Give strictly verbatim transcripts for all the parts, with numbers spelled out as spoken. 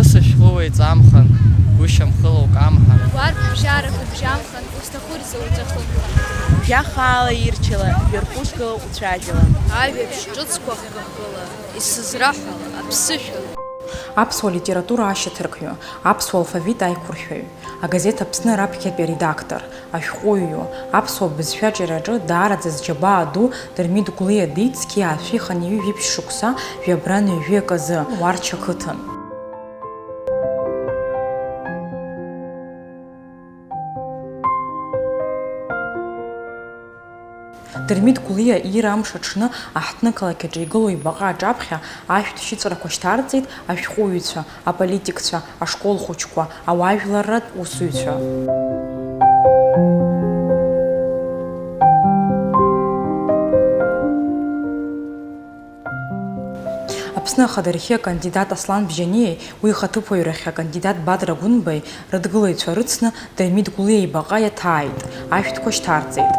Ысышәҟәы уеиҵамхан, гәышьамхыла укамҳан. Уарҭ бжьара гәыбжьамхан, узҭаху рзы уҵәахымхан. Жәа хаала ирчала, жәа рхәышгала уцәажәала. Ажәабжь ҿыцқәа хкы-хкыла, исызраҳәа аԥсышәала. Аԥсуа литература ашьаҭаркҩы, аԥсуа алфавит аиқәыршәаҩ, агазеҭ Аԥсны раԥхьатәи аредактор, ашәҟәыҩҩы, аԥсуа бызшәа аҿиараҿы даараӡа зџьабаа ду Дырмит Гәлиа диит зқьи аашәи хынҩажәи жәиԥшь шықәса, жәабран ҩажәи аказы, Уарча қыҭан. Дырмит Гәлиа иира амш аҽны аҳҭнықалақь аҿы игылоу ибаҟа аҿаԥхьа ашәҭ шьыҵәрақәа шьҭарҵеит ашәҟәыҩҩцәа, аполитикцәа, ашкол хәыҷқәа, ауаажәларратә усзуҩцәа. Аԥсны Ахадахьы акандидат Аслан Бжьаниеи уи ихаҭыԥуаҩрахь акандидат Бадра Гәынбеи рыдгылаҩцәа рыцны Дырмит Гәлиа ибаҟа иаҭааит, ашәҭқәа шьҭарҵеит.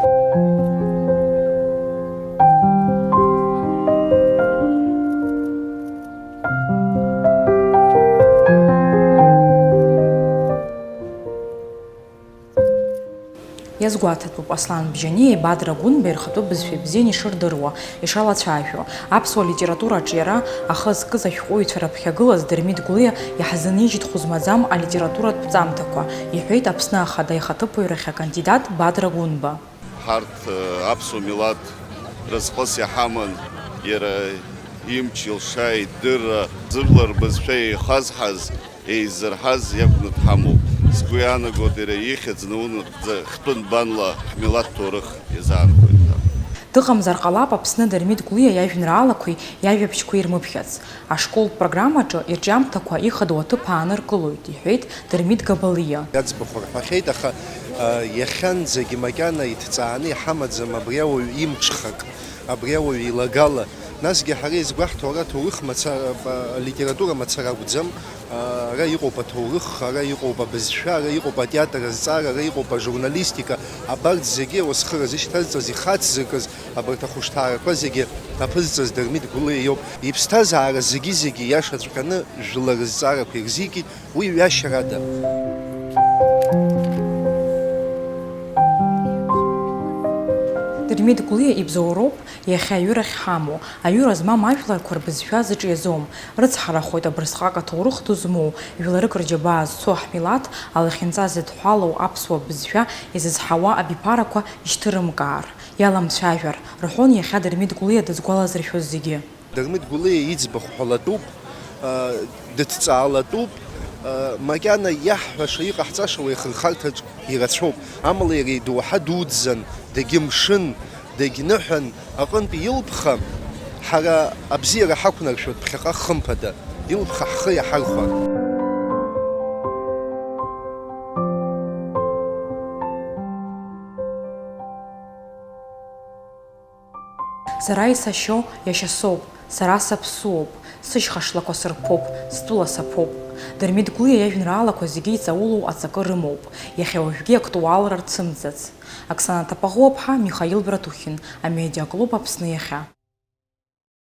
Иазгәаҭатәуп, Аслан Бжьаниеи Бадра Гәынбеи рхатәы бызшәа ибзиан ишырдыруа, ишалацәажәо, аԥсуа литератураҿы иара ахы зкыз ашәҟәыҩҩцәа раԥхьагылаз Дырмит Гәлиа иаҳзынижьит хәы змаӡам алитературатә ԥҵамҭақәа, иҳәеит Аԥсны Ахада ихаҭыԥуаҩрахь акандидат Бадра Гәынба. Ҳарҭ, э, аԥсуа милаҭ разҟыс иҳаман, иара имч, илша, идырра, зыблаа рбызшәа еихазҳаз, еизырҳаз иакәны дҳамоуп. Сгәы иаанагоит, иара ихьӡ наунагӡа хтәы нбанла ҳмилаҭ ҭоурых иазаанхоит ҳәа. Дыҟамзар ҟалап Аԥсны Дырмит Гәлиа иажәеинраалақәеи иажәабжьқәеи ирмыԥхьац. Ашколтә программаҿы ирҿиамҭақәа ихадоу аҭыԥ ааныркылоит, иҳәеит Дырмит Габалиа. Иаӡбахә рҳәахьеит, аха, а, иахьанӡагьы макьана иҭҵааны иҳамаӡам абри ауаҩ имҽхак, абри ауаҩ илагала. Насгьы ҳара изгәаҳҭо ара ҭоурых мацара, а, литература мацара акәӡам. Ара иҟоуп аҭоурых, ара иҟоуп абызшәа, ара иҟоуп атеатр азҵаара, ара иҟоуп ажурналистика, абарҭ зегьы ауасхыра зышьҭазҵаз, ихацзыркыз абарҭ ахәышҭаарақәа зегьы аԥызҵаз Дырмит Гәлиа иоуп. Иԥсҭазаара зегьы-зегьы иашаҵәҟьаны жәлар рызҵаарақәа ирзикит, уи ҩашьарада. Дырмит Гәлиа ибзоуроуп, Иахьа аҩырахь ҳамоу, аҩыра змам ажәларқәа рбызшәа зыҿиазом, рыцҳарахоит абырсҟак аҭоурых ду змоу, жәларык рџьабаа зцу ҳмилаҭ, алахьынҵа зыдҳәалоу аԥсуа бызшәа изызҳауа абиԥарақәа ишьҭырымкаар, иаламцәажәар, рҳәон иахьа Дырмит Гәлиа дызгәалазыршәоз зегьы. Дырмит Гәлиа иӡбахә ҳәалатәуп, а, дыҭҵаалатәуп, а, макьана иаҳҳәаша, иҟаҳҵаша уи ахырхарҭаҿ ирацәоуп. Амала иара идоуҳа дуӡӡан, дагьымшын, дагьныҳәан, аҟынтәи илԥха, ҳара абзиара ҳақәнаршәоит ԥхьаҟа, хымԥада, илԥха ҳхы иаҳархәар. Сара исашьо иашьа соуп, сара саԥсуоуп, сышьха шлақәа сырԥоуп, стәыла саԥоуп. Дырмит Гәлиа иажәеинраалақәа зегьы иҵаулоу аҵакы рымоуп, иахьа уажәгьы актуалра рцәымӡац. Оксана Тапаӷәуаԥҳа, Михаил Братухин, Амедиаклуб Аԥсны иахьа.